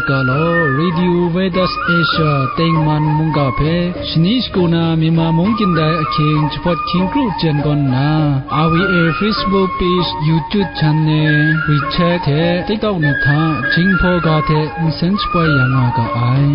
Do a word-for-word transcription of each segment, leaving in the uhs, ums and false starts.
Ga law, Radio Veritas Asia tengman mungga hpe shani shagu na Myanmar mung kyin dai ahkying jahpawt hkying kru jen gawn nna, R V A Facebook page, YouTube channel, WeChat hte TikTok ni hta Jinghpaw ga hte nsen shapoi ya nga ga ai.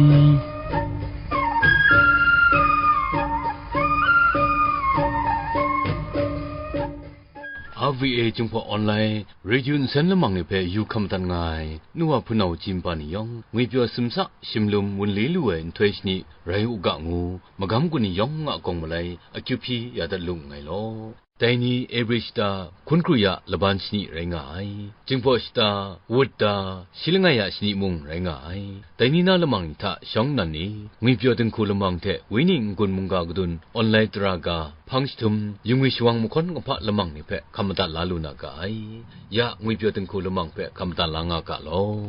R V A Jinghpaw Online Radio nsen lamang ni hpe yu hkam madat nga ai, nu wa hpunau chyinpa ni yawng, ngwipyaw simsa, shimlum wunli lu ai nhtoi shani rai u ga ngu, magam gun ni yawng a gawng malai akyu hpyi ya dat lu nngai law. Dai ni Ebre shata, hkun kru ya laban shani rai nga ai, Jinghpaw shata, wut da, shi langai ya shani mung rai nga ai. Dai ni na lamang ni hta shawng nnan ni, ngwipyaw dinghku lamang hte wenyi n-gun mungga kadun online tara ga, hpang jahtum, yungwi shawang mahkawn kahpa lamang ni hpe hkam madat la lu na ga ai. Ya, ngwipyaw dinghku lamang hpe hkam madat la nga ga law.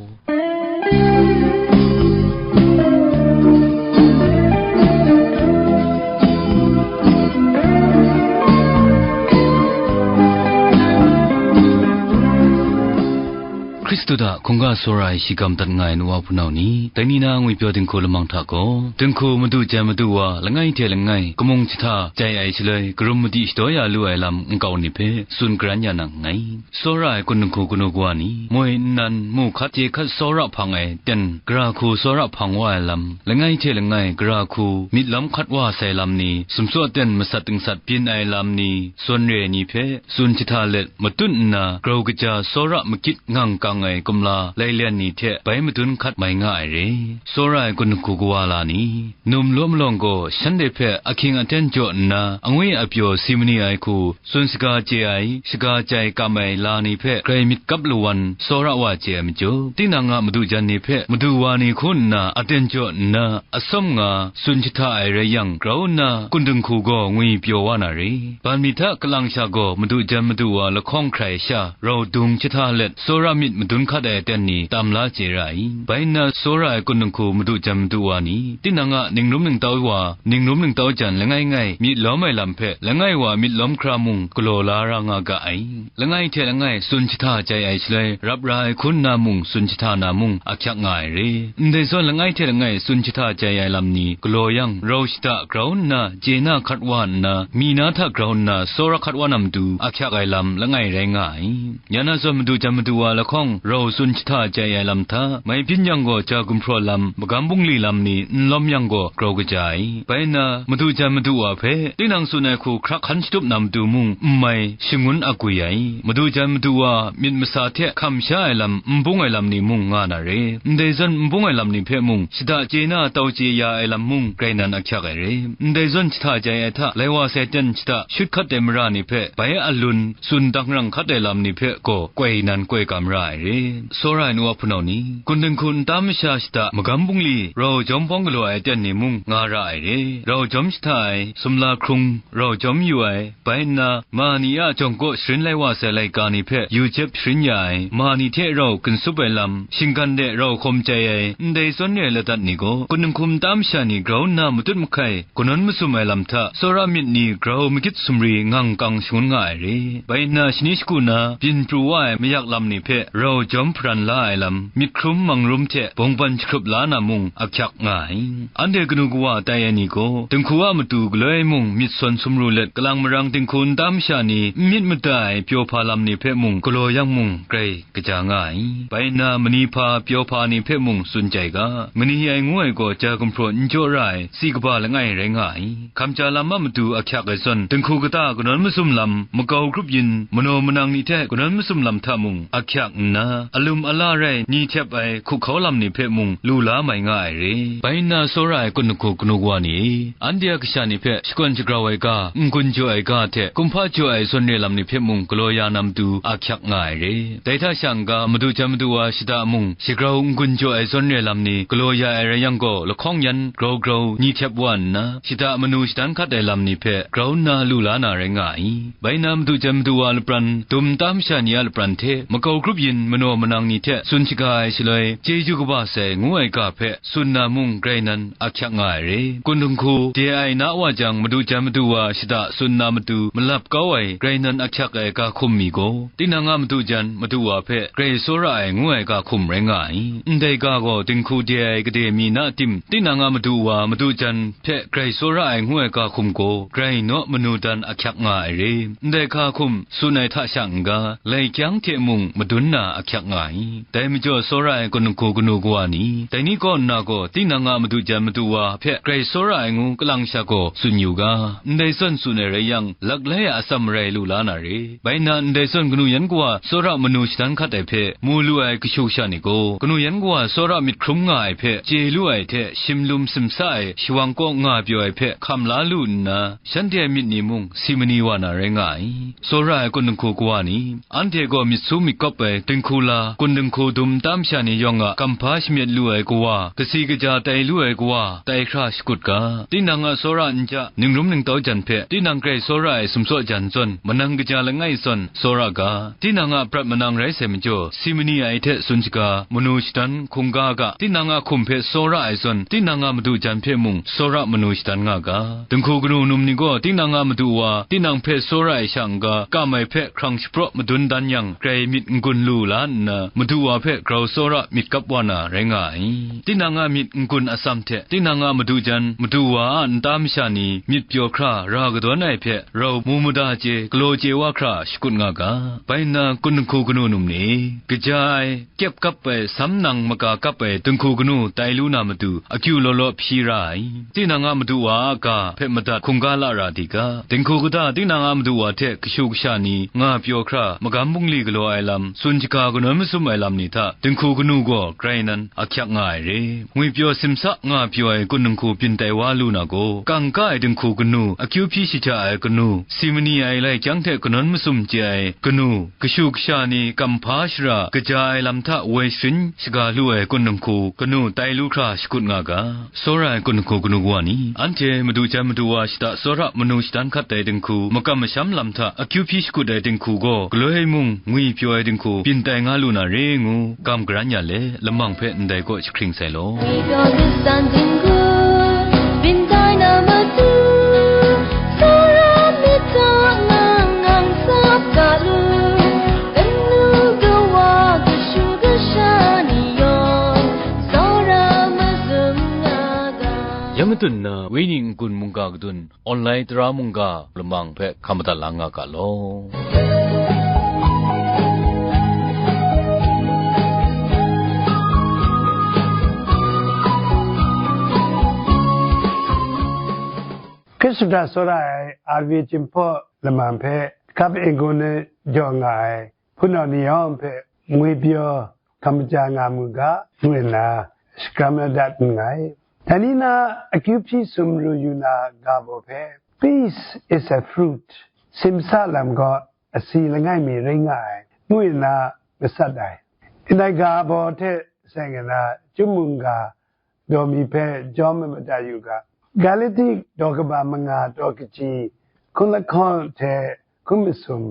Hkristu hta hkungga tsawra ai shi ga madat nga ai nu wa hpunau ni, dai ni na ngwipyaw dinghku lamang hta gaw, dinghku madu jan madu wa langai hte langai kamung jahta jai ai shaloi, karum madi shadaw ya lu ai lam nkau ni hpe tsun garan ya na nngai. Tsawra ai kun dinghku kanu kawa ni, moi nnan, mu hkat, chye hkat tsawra hpang ai ten, gara hku tsawra hpang wa ai lam, langai hte langai gara hku myit lawm hkat wa sai lam ni, sumsawt ten masat dingsat byin ai lam ni, zawn re ai ni hpe tsun jahta let matut nna, grau kaja tsawra magit ngang kang ai kumla lailen ni hte bai madun hkat mai nga ai re. Tsawra ai kun hku kawa la ni, num law malawng gaw shanhte hpe ahkying aten jaw nna, angwi apyaw si mani ai hku, tsun saga chye ai, shaga chyai kam ai la ni hpe grai myit kap lawan tsawra wa chye ai majaw, tinang a madu jan ni hpe madu wa ni hku nna aten jaw nna, asawm nga tsun jahta ai rai yang, grau nna kun dinghku gaw ngwi pyaw wa na re. Ban mi hta kalang sha gaw madu jan madu wa lahkawng hkrai sha, rau dung jahta let, tsawra myit madun hkat ai aten ni tam la chye ra ai. Bai nna, tsawra ai kun dinghku madu jan madu wa ni, tinang a ningrum ningtau wa, ningrum ningtau jan langai ngai myit lawm ai lam hpe, langai wa myit lawm hkra mung galaw la ra nga ga ai. Langai hte langai tsun jahta jai ai shaloi, rap ra ai hku nna mung tsun jahta na mung ahkyak nga ai re. Ndai zawn langai hte langai tsun jahta jai ai lam ni galaw yang, rau shada grau nna chye na hkat wa nna, mi na hta grau nna tsawra hkat wa na matu ahkyak ai lam langai rai nga ai. Ya na zawn madu jan madu wa lahkawng rau tsun jahta jai ai lam hta, mai byin yang gaw ja gumhpraw lam, magam bungli lam ni n lawm yang gaw grau kaja ai. Bai nna, madu jan madu wa hpe tinang tsun ai hku hkrak hkan shatup na matu mung n mai shangun a gwi ai. Madu jan madu wa myit masa hte hkam sha ai lam n bung ai lam ni mung nga na re. Ndai zawn n bung ai lam ni hpe mung, shada chye na tau chye ya ai lam mung grai nan ahkyak ai re. Ndai zawn jahta jai ai hta, lai wa sai ten shada shut hkat ai mara ni hpe bai alun tsun dang rang hkat ai lam ni hpe gaw koi nan koi kam ra ai re. Tsawra ai nu wa hpunau ni, kun dinghku nta masha shada magam bungli rau jawm hpawng galaw ai aten ni mung nga ra ai re. Rau jawm shada ai, sumla hkrung rau jawm yu ai, bai nna, ma ni a jawng kaw sharin lai wa sai laika ni hpe yu jep sharin ya ai, ma ni hte rau ginsup ai lam, shinggan de rau hkawm chye ai, ndai zawn re ai ladat ni gaw, kun dinghku nta masha ni grau nna matut mahkai, kanawn masum ai lam hta, tsawra myit ni grau magit sumri ngang kang shangun nga ai re. Bai nna, shani shagu na, byin pru wa ai mayak lam ni hpe rau jawm hparan la ai lam, myit hkrum mang rum hte bawngban jahkrup la na mung ahkyak nga ai. Anhte kanu kawa tai ai ni gaw, dinghku a matu galoi mung myit sawn sumru let, kalang marang dinghku nta masha ni n myit mada ai pyaw hpa lam ni hpe mung galaw yang mung grai kaja nga ai. Bai nna, mani hpa pyaw hpa ni hpe mung tsun jai ga, mani ai ngu ai gaw ja gumhpraw n jaw ra ai, si kaba langai rai nga ai. Hkamja lam a matu ahkyak ai zawn, dinghku kata kanawn masum lam, makau grup yin, manaw manang ni hte kanawn masum lam hta mung ahkyak nna, alum ala rai ni htep ai hkuhkau lam ni hpe mung lu la mai nga ai re. Bai nna, tsawra ai kun dinghku kanu kawa ni e, anhte a kasha ni hpe shakawn shagrau ai ga, n-gun jaw ai ga hte kumhpa jaw ai zawn re lam ni hpe mung galaw ya na matu ahkyak nga ai re. Dai hta shang ga, madu jan madu wa shada mung, shagrau n-gun jaw ai zawn re lam ni galaw ya ai rai yang gaw, lahkawng yan grau grau ni htep wa nna, shada manu shadan hkat ai lam ni hpe grau nna lu la na rai nga ai. Bai nna, madu jan madu wa lapran, dum nta masha ni a lapran hte, makau grup yin manaw gaw manang ni hte tsun shaga ai shaloi, chyeju kaba sai ngu ai ga hpe tsun na mung grai nan ahkyak nga ai re. Kun dinghku de ai na wa jang, madu jan madu wa shada tsun na matu malap kau ai grai nan ahkyak ai ga hkum mi gaw, tinang a madu jan madu wa hpe grai tsawra ai ngu ai ga hkum rai nga ai. Ndai ga gaw dinghku de ai gade mi na tim, tinang a madu wa madu jan hpe grai tsawra ai ngu ai ga hkum gaw, grai naw manu dan ahkyak nga ai re. Ndai ga hkum tsun ai hta shang n ga, lai kyang hte mung madun na ahkyak nga ai. Dai majaw tsawra ai kun dinghku kanu kawa ni, dai ni kaw nna gaw, tinang a madu jan madu wa hpe grai tsawra ai ngu kalang sha gaw tsun yu ga, ndai zawn tsun ai rai yang, laklai a atsam marai lu la na re. Bai nna, ndai zawn kanu yan kawa tsawra manu shadan hkat ai hpe mu lu ai kashu kasha ni gaw, kanu yan kawa tsawra myit hkrum nga ai hpe chye lu ai hte shimlum simsa ai shawang kaw nga pyaw ai hpe hkam la lu nna, shanhte a myit ni mung si mani wa na rai nga ai. Tsawra ai kun dinghku kawa ni, anhte gaw myit su myit kawp ai dinghku la, kun dinghku dum tam sha ni yawng a kamhpa shamyet lu ai kawa, kasi kaja tai lu ai kawa, tai hkra shakut ga, tinang a tsawra n ja, ningrum ningtau jan hpe tinang grai tsawra ai sumsaw jan zawn, manang kaja langai zawn tsawra ga, tinang a prat manang rai sai majaw, si mani ai hte tsun shaga, manu shadan hkungga ga, tinang a hkum hpe tsawra ai zawn, tinang a madu jan hpe mung tsawra manu shadan nga ga. Dinghku kanu num ni gaw, tinang a madu wa, tinang hpe tsawra ai sha n ga, kam ai hpe hkrang shapraw madun dan yang, grai myit n-gun lu la nna, madu wa hpe grau tsawra myit kap wa na rai nga ai. Tinang a myit n-gun atsam hte, tinang a madu jan, madu wa a nta masha ni myit pyaw hkra ra kadawn ai hpe, rau mu mada chye, galaw chye wa hkra shakut nga ga. Bai nna, kun dinghku kanu num ni, kaja ai, kyep kap ai, sam nang maga kap ai dinghku kanu tai lu na matu, akyu law law hpyi ra ai. Tinang a madu wa a ga hpe madat hkungga la ra di ga. Dinghku kata tinang a madu wa hte kashu kasha ni nga pyaw hkra, magam bungli galaw ai lam, tsun shaga kanawn masum ai lam ni hta, dinghku kanu gaw grai nan ahkyak nga ai re. Ngwipyaw simsa nga pyaw ai kun dinghku byin tai wa lu na gaw, kangka ai dinghku kanu, akyu hpyi shaja ai kanu, si mani ai lai kyang hte kanawn masum chye ai kanu, kashu kasha ni kamhpa shara kaja ai lam hta woi sharin shaga lu ai kun dinghku kanu tai lu hkra shakut nga ga. Tsawra ai kun dinghku kanu kawa ni, anhte madu jan madu wa shada tsawra manu shadan hkat ai dinghku, makam masham lam hta akyu hpyi shakut ai dinghku gaw, galoi mung ngwi pyaw ai dinghku byin tai nga lu na re ngu, gam garan ya let, lamang hpe ndai kaw jahkring sai law. Wi gaw lit san dinghku, byin tai na matu, tsawra myit hta ngang ngang tsap ga lu, kanu kawa kashu kasha ni yawng, tsawra mazum nga ga. Ya matut nna, Wenyi n-gun mungga kadun, online tara mungga lamang hpe hkam madat la nga ga law. Hkristu hta tsawra ai R V Jinghpaw lamang hpe hkap e gun e jaw nga ai hpunau ni yawng hpe ngwi pyaw hkam maja nga mu ga, ngu nna shakram na dat nngai. Dai ni na akyu hpyi sumru yu na ga baw hpe, "Peace is a fruit," simsa lam gaw asi langai mi rai nga ai, ngu nna masat ai. Ndai ga baw hte seng nna, chyum mungga daw mi hpe jawm ai madat yu ga, Galati daw kaba manga daw kaji hkun lahkawng hte hkun masum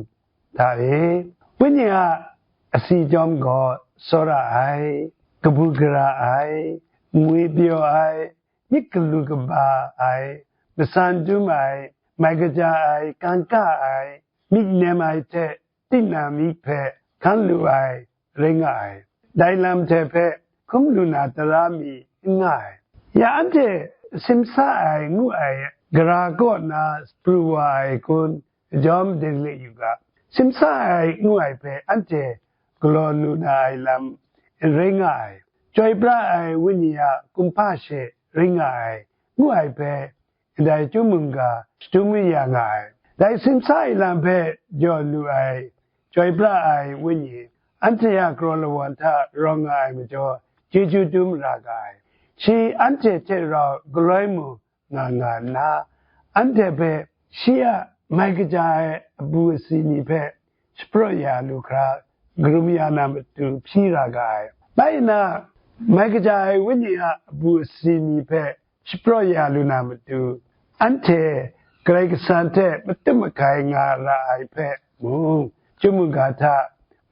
hta e, Wenyi a asi chyawm gaw tsawra ai, kabu gara ai, ngwi pyaw ai, myit galu kaba ai, matsan dum ai, mai kaja ai, kangka ai, myit nem ai hte tinang myit hpe hkan lu ai rai nga ai. Dai lam hte hpe hkum lu na tara mi n nga ai. Ya anhte simsa ai ngu ai gara kaw na pru wa ai kun, jawm dinglik yu ga, simsa ai ngu ai hpe anhte galaw lu na ai lam n rai nga ai, chyoi pra ai Wenyi a kumhpa she rai nga ai, ngu ai hpe, ndai chyum mungga shadum ya nga ai. Dai simsa ai lam hpe jaw lu ai, chyoi pra ai Wenyi, anhte a galaw lawan hta rawng nga ai majaw, chyeju dum ra ga ai. Shi anhte hte rau galoi mu nga nga nna, anhte hpe shi a mai kaja ai abu asi ni hpe shapraw ya lu hkra, karum ya na matu hpyi ra ga ai. Bai nna, mai kaja ai Wenyi a abu asi ni hpe shapraw ya lu na matu, anhte Karai Kasang hte matut magai nga ra ai hpe mung, chyum mungga hta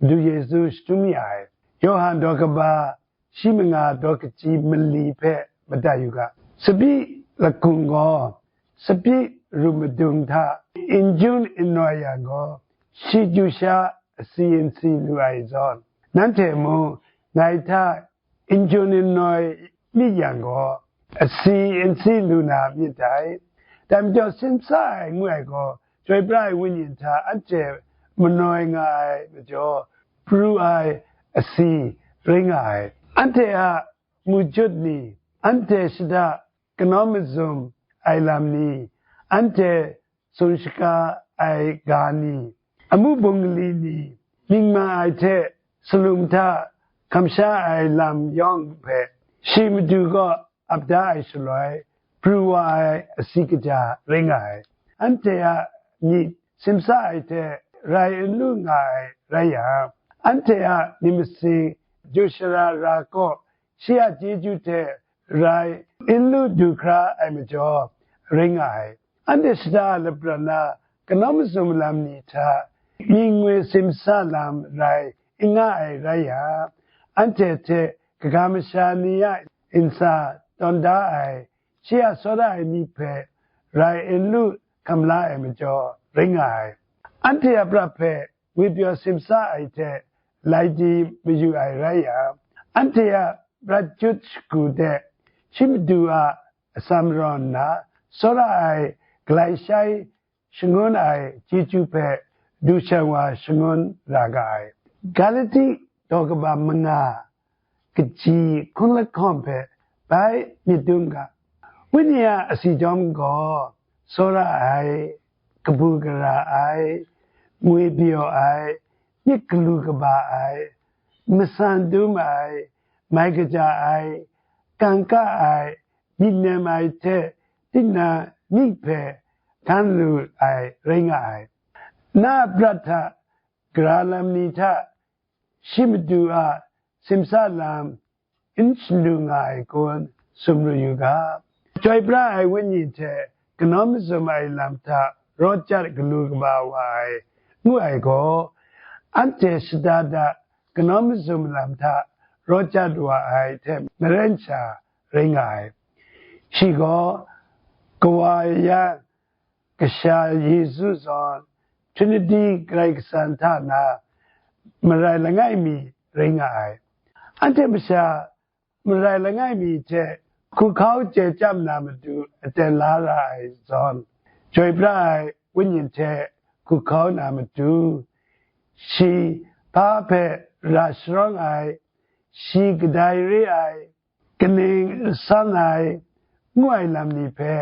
Madu Yesu shadum ya ai. Yawhan daw kaba shi manga daw kaji mali hpe madat yu ga. Tsabyi lakung gaw tsabyi ru madung hta n-jun n-noi yang gaw, shi chyu sha asi n si lu ai zawn, nanhte mung ngai hta n-jun n-noi myit yang gaw, asi n si lu na myit dai. Dai majaw, simsa ai ngu ai gaw, chyoi pra ai Wenyi hta anhte manoi nga ai majaw, pru ai asi rai nga ai. Anhte a mujut ni, anhte shada kanawn mazum ai lam ni, anhte tsun shaga ai ga ni, amu bungli ni, mying ma ai hte salum hta kamsha ai lam yawng hpe shi Madu gaw ap da ai shaloi, pru wa ai asi kaja rai nga ai. Anhte a myit simsa ai hte rai n lu nga ai rai yang, anhte a myit masin, ju sara ra kaw, shi a chyeju hte rai n lu du hkra ai majaw rai nga ai. Anhte shada lapran na kanawn mazum lam ni hta mying ngwi simsa lam rai n nga ai rai yang, anhte hte kaga masha ni a ntsa tawn da ai, shi a tsawra ai myit hpe rai n lu hkam la ai majaw rai nga ai. Anhte a prat hpe ngwipyaw simsa ai hte lai di mayu ai rai yang, anhte a prat jut shagu de shi Madu a atsam rawn nna, tsawra ai galai shai shangun ai chyeju hpe du sha wa shangun ra ga ai. Galati daw kaba manga kaji hkun lahkawng hpe bai myit dum ga. Wenyi a asi chyawm gaw tsawra ai, kabu gara ai, ngwipyaw ai, myit galu kaba ai, masan dum ai, mai kaja ai, kangka ai, myit nem ai hte tinang myit hpe hkan lu ai rai nga ai. Na a prat hta, gara lam ni hta shi Madu a simsa lam n shanu nga ai kun sumru yu ga. Chyoi pra ai Wenyi hte kanawn mazum ai lam hta raw chyat galu kaba wa ai, ngu ai gaw, anhte shada da kanawn mazum lam hta raw chyat wa ai hte maren sha rai nga ai. Shi gaw Kawa ya Kasha Yesu zawn Trinity Karai Kasang hta na marai langai mi rai nga ai. Anhte masha marai langai mi hte hku hkau chye chyam na matu aten la ra ai zawn, chyoi pra ai Wenyi hte hku hkau na matu, shi hpa hpe ra sharawng ai, shi kadai re ai, kaning san ai, ngu ai lam ni hpe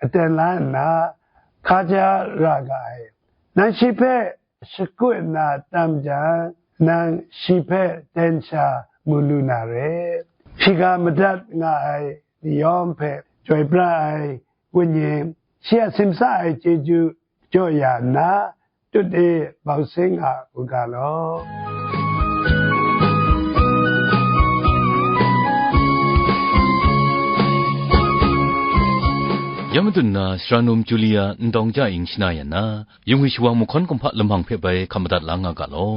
aten la nna, hkaja ra ga ai. Nang shi hpe shakut nna tam jang, nang shi hpe ten sha mu lu na re. Shiga madat nga ai ni yawng hpe chyoi pra ai Wenyi, shi a simsa ai chyeju jaw ya nna, tut e bau sing a u ga law. Ya madun na, sara num Julia Ndawng Ja Ing shana yan na, yungwi shawang mahkawn kumhpa lamang hpe bai hkap madat la nga ga law.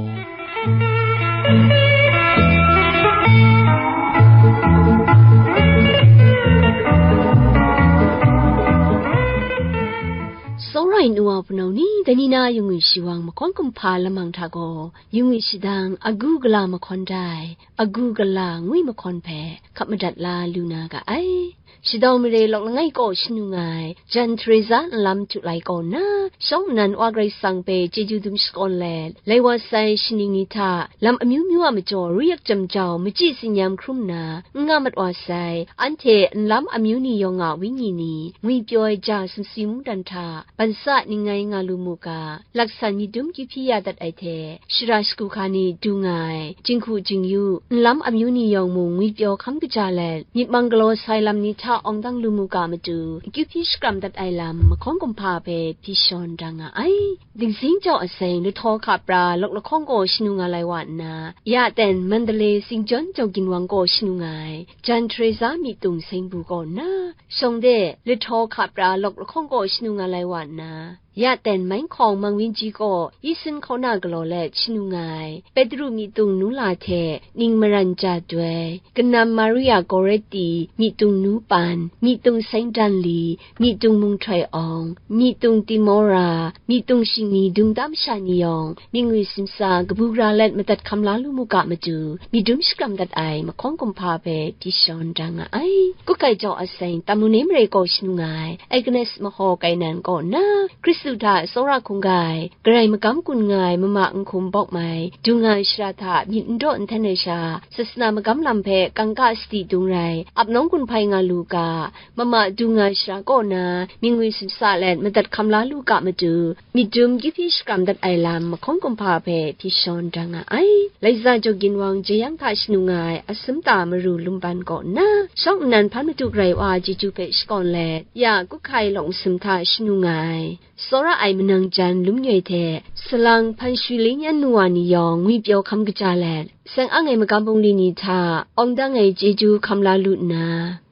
Tsawra ai nu wa hpunau ni, dai ni na yungwi shawang mahkawn kumhpa lamang hta gaw, yungwi shadang agu gala mahkawn dai, agu gala ngwi mahkawn hpe hkap madat la lu na ga ai. Shadau mare lawk langai kaw shanu nga ai, Jan Teresa nlam htu lai kaw nna, shawng nnan Wa Karai Kasang hpe chyeju dum shakawn let, lai wa sai shaning ni hta, lam amyu myu a majaw ruyak jam jau, machyi tsinyam hkrum nna, n nga mat wa sai, anhte nlam amyu ni yawng a wenyi ni, ngwipyaw ai ja sumsi mungdan hta, ban sa ning ngai nga lu mu ga, laksan myit dum kyu hpyi ya dat ai hte, shara shagu hka ni du nga ai, jinghku jingyu, nlam amyu ni yawng mung ngwipyaw hkam kaja let, myit mang galaw sai lam ni hta awng dang lu mu ga matu, kyu hpyi shakram dat ai lam, mahkawn kumhpa hpe hpyi shawn da nga ai. Dingzing jau aseng, lahtaw hka pra, lawk lahkawng kaw shanu nga lai wa nna, ya ten Mandalay Singjawn jau ginwang kaw shanu nga ai, Jan Teresa myi tung seng bu kaw nna, shawng de lahtaw hka pra, lawk lahkawng kaw shanu nga lai wa nna, Ya ten Mainhkawng Mangwinji gaw Eason hkaw na galaw let shanu nga ai, Petru myi tung nu la hte ning maran ja doi, kanam Maria Goretti myi tung nu pan, myi tung Saint Danli, myi tung Mung Htoi Awng, myi tung Timora, myi tung shingni dum tam sha ni yawng, mying ngwi simsa kabu gara let madat hkam la lu mu ga matu, myit dum shakram dat ai mahkawn kumhpa hpe hpyi shawn da nga ai. Kukai jau aseng Tamune mare kaw shanu nga ai Agnes Mahaw Kainan kaw nna, Hkristu hta tsawra hkungga ai, Karai magam gun nga ai mama n hkum bawk mai, dung nga ai shara hta myit n daw n htan ai sha, sasana magam lam hpe kangka sadi dung rai, ap nawng gun hpai nga lu ga, mama dung nga ai shara kaw na mying ngwi simsa let madat hkam la lu ga matu, myit dum gyuhpyi shakram dat ai lam mahkawn kumhpa hpe hpyi shawn da nga ai. Laiza jaw ginwang jeyang hta shanu nga ai Asumta Maru Lumban kaw nna, shawng nnan hpan madu Karai wa chyeju hpe shakawn let, ya Kuhkai lawng masum hta shanu nga ai, tsawra ai manang jan lum nyoi hte, salang hpan shwi ling yan nu wa ni yawng ngwi pyaw hkam kaja let, seng ang ai magam bungli ni hta awng dang ai chyeju hkam la lu nna,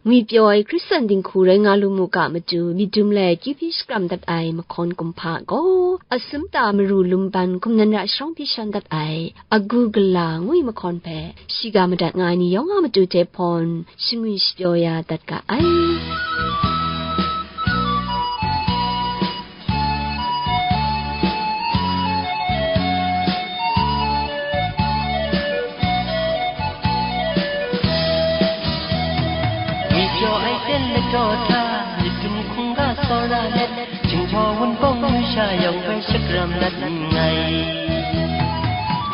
ngwi pyaw ai Hkristan dinghku rai nga lu mu ga matu, myit dum let gyuhpyi shakram dat ai mahkawn kumhpa gaw, Asumta Maru Lumban hkum nan ra sharawng hpyi shawn dat ai agu gala ngwi mahkawn hpe, shiga madat nga ai ni yawng a matu hte hpawn shingwi shapyaw ya dat ga ai. Ngwi pyaw ai ten ladaw hta, myit dum hkungga tsawra let, Jinghpaw Wunpawng nu sha yawng hpe shakram nat nngai.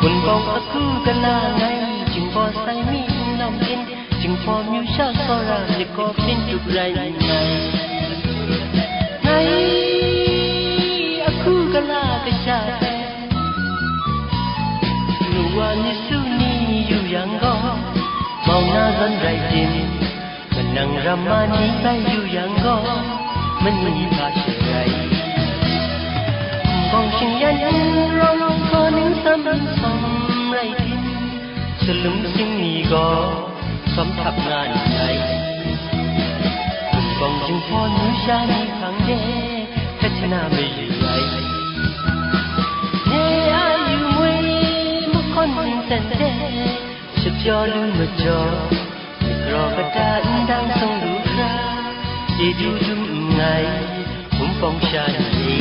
Wunpawng aku gala ngai, Jinghpaw sai mi n lawm byin, Jinghpaw myu sha tsawra myit gaw hpyin tup rai nngai. Ngai aku gala kasha hpe, nu wa myit su ni yu yang gaw, mau na zawn rai tim, manang ramma ni bai yu yang gaw, mani hpa shi rai. Hpawng shingyan rawng hkaw ningsam nsawm rai tim, salum sing ni gaw, sawm htap nga nngai. Hpawng jinghpaw nu sha ni hpang de, hkachana mayu ai. Nye a yu moi mahkawn nsen hte, shapyaw lu majaw, myit graw kata ndang sung lu hkra, chyeju dum nngai, Wunpawng sha ni e.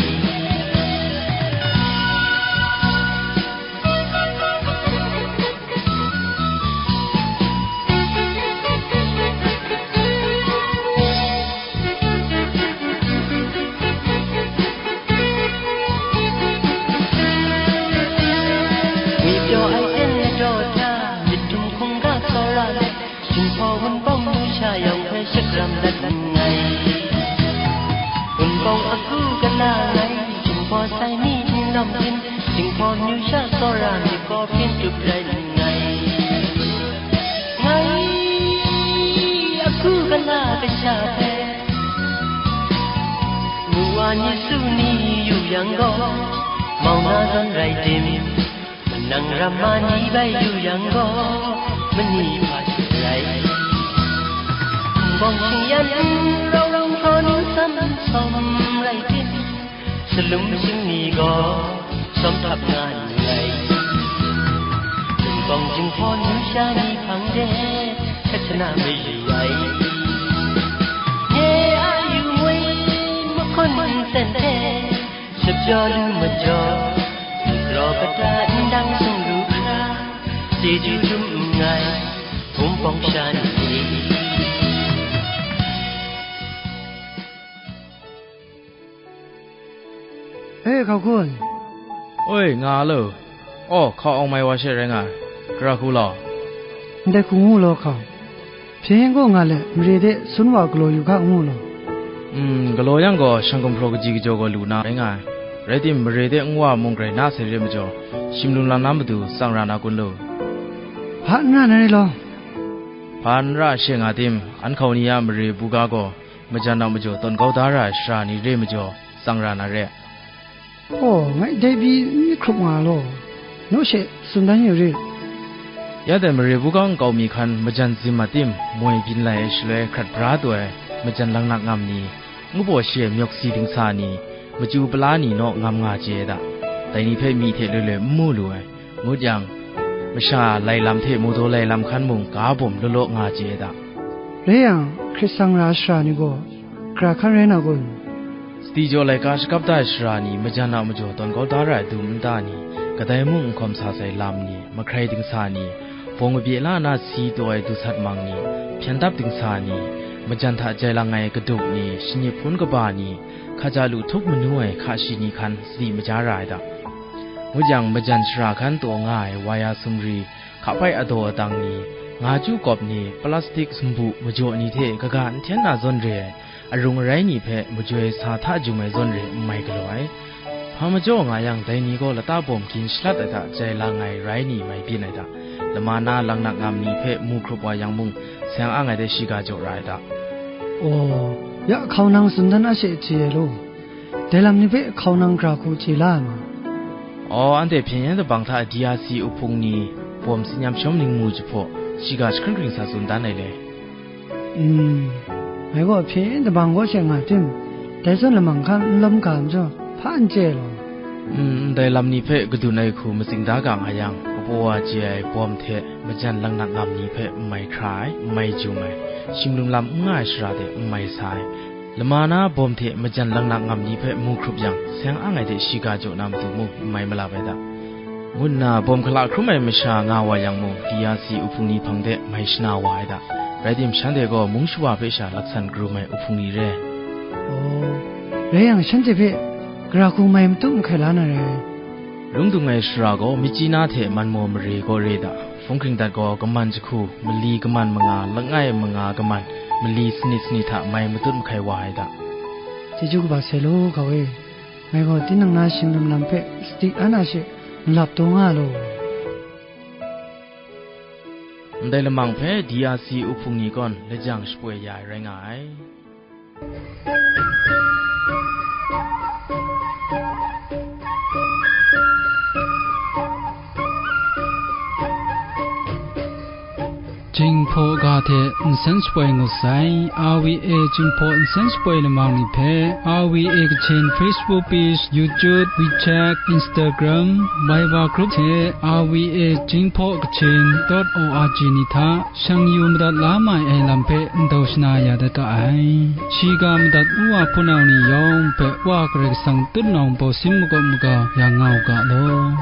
Ngwi pyaw ai ten ladaw hta, myit dum hkungga tsawra let, Jinghpaw Wunpawng nu sha yawng hpe shakram dat nngai. Wunpawng aku gala ngai, Jinghpaw sai mi n lawm byin, Jinghpaw myu sha tsawra myit gaw hpyin tup rai nngai. Ngai aku gala kasha hpe, nu wa myit su ni yu yang gaw, mau na zawn rai tim, manang ramma ni bai yu yang gaw, mani hpa shi rai. Hpawng shingyan rawng hkaw ningsam nsawm rai tim, salum sing ni gaw, sawm htap nga nngai. Hpawng jinghpaw nu sha ni hpang de, hkachana mayu ai. Nye a yu moi mahkawn nsen hte, shapyaw lu majaw, myit graw kata ndang sung lu hkra, chyeju dum nngai, Wunpawng sha ni e. E, hkau hkun. Oi, nga lo. Aw, hkau awng mai wa she rai nga ai. Gara hku law. Ndai hku ngu law, hkau. Hpyen gaw nga let, mare de sun wa galaw yu hka ngu law. Mm, galaw yang gaw, shang gumhpraw kaji kajaw gaw lu na rai nga ai. Rai tim, mare de nwa mung grai na sai re majaw, shim lung lang na matu tsang ra na kun lu? Hpa n ra na re law. Hpa n ra she nga tim, an hkau ni a mare buga gaw, majan a majaw tawn kau da ra ai sara ni re majaw, tsang ra na re. Aw, ngai dai pyi n myit hkrup nga law, naw she tsun dan yu rit. Ya dai mare buga nkau mi hkan majan zim a tim, moi byin lai ai shaloi hkrat bra taw ai, majan laknak ngam ni, ngu baw shi ai myawk si dingsa ni, machyu pala ni naw ngam nga chye ai da. Dai ni hpe myi hte loi loi n mu lu ai, ngut yang, masha lai lam hte mawdaw lai lam hkan mung ga bawm law law nga chye ai da. Rai yang, hkrit sang ra ai sara ni gaw, gara hkan rai na kun? Sadi jaw laika shakap da ai sara ni, majan a majaw tawn kau da ra ai dum nta ni, kadai mung n hkawm sa sai lam ni, mahkrai dingsa ni, bawng kabye la na si taw ai dusat mang ni, hpyen dap dingsa ni, majan hta jai lang ai kaduk ni, shanip hpun kaba ni, hkaja lu htup manu ai hka shi ni hkan sadi maja ra ai da. Ngut yang, majan shara hkan taw nga ai waya sumri, hkapai adaw adang ni, nga chyu kawp ni, plastik sumbu majaw ni hte kaga n hten na zawn re ai, arung arai ni hpe majoi sa hta jum ai zawn re n mai galaw ai. Hpa majaw nga yang, dai ni gaw lata bawm gin shalat ai hta jai lang ai rai ni mai byin ai hta, lama na langnak ngam ni hpe mu hkrup wa yang mung, seng ang ai de shiga jaw ra ai hta. Aw, ya hkaunang tsun dan a she hti ai law, dai lam ni hpe hkaunang gara hku chye la ai ma? Aw, anhte hpyen yen dabang hta D R C uhpung ni bawm tsin yam shawm ningmu jahpaw, shiga jahkring kring sa tsun dan ai le. Mm, ngai gaw hpyen yin dabang kaw she nga tim, dai zawn lamang hkan n lawm ga majaw, hpa n chye ai law. Mm, ndai lam ni hpe kadun ai hku matsing da ga nga yang, kapaw wa chye ai bawm hte majan langnak ngam ni hpe n mai hkra ai, n mai jum ai, shing lum lam n nga ai shara de n mai sa ai, lama na bawm hte majan langnak ngam ni hpe mu hkrup yang, seng ang ai de shiga jaw na matu mung n mai malap ai da. Ngu nna bawm hkala hkrum ai masha nga wa yang mung, D R C uhpung ni hpang de mai shana wa ai da. Rai tim, shanhte gaw mung shawa hpe sha laksan karum ai uhpung ni re. Aw, rai yang, shanhte hpe gara hku mai matut mahkai la na rai. Lung dung ai shara gaw, myit chyi na hte man maw mare gaw re da. Hpung hkring dat gaw, kaman jahku, mali kaman manga, langai manga kaman, mali sanit sanit hta mai matut mahkai wa ai da. Chyeju kaba sai law, gau e. Ngai gaw tinang na shing lum lam hpe sadi an a she malap taw nga law. Ndai lamang hpe D R C uhpung ni kawn lajang shapoi ya ai rai nga ai. Jinghpaw ga hte nsen shapoi ngut sai, R V A Jinghpaw nsen shapoi lamang ni hpe, R V A Kachin Facebook page, YouTube, WeChat, Instagram, Viber group hte R V A Jinghpaw Kachin dot O R G ni hta shang yu madat la mai ai lam hpe ndau shana ya dat ga ai. Shiga madat nu wa hpunau ni yawng hpe Wa Karai Kasang tutnawng bawsin makawp maga ya nga u ga law.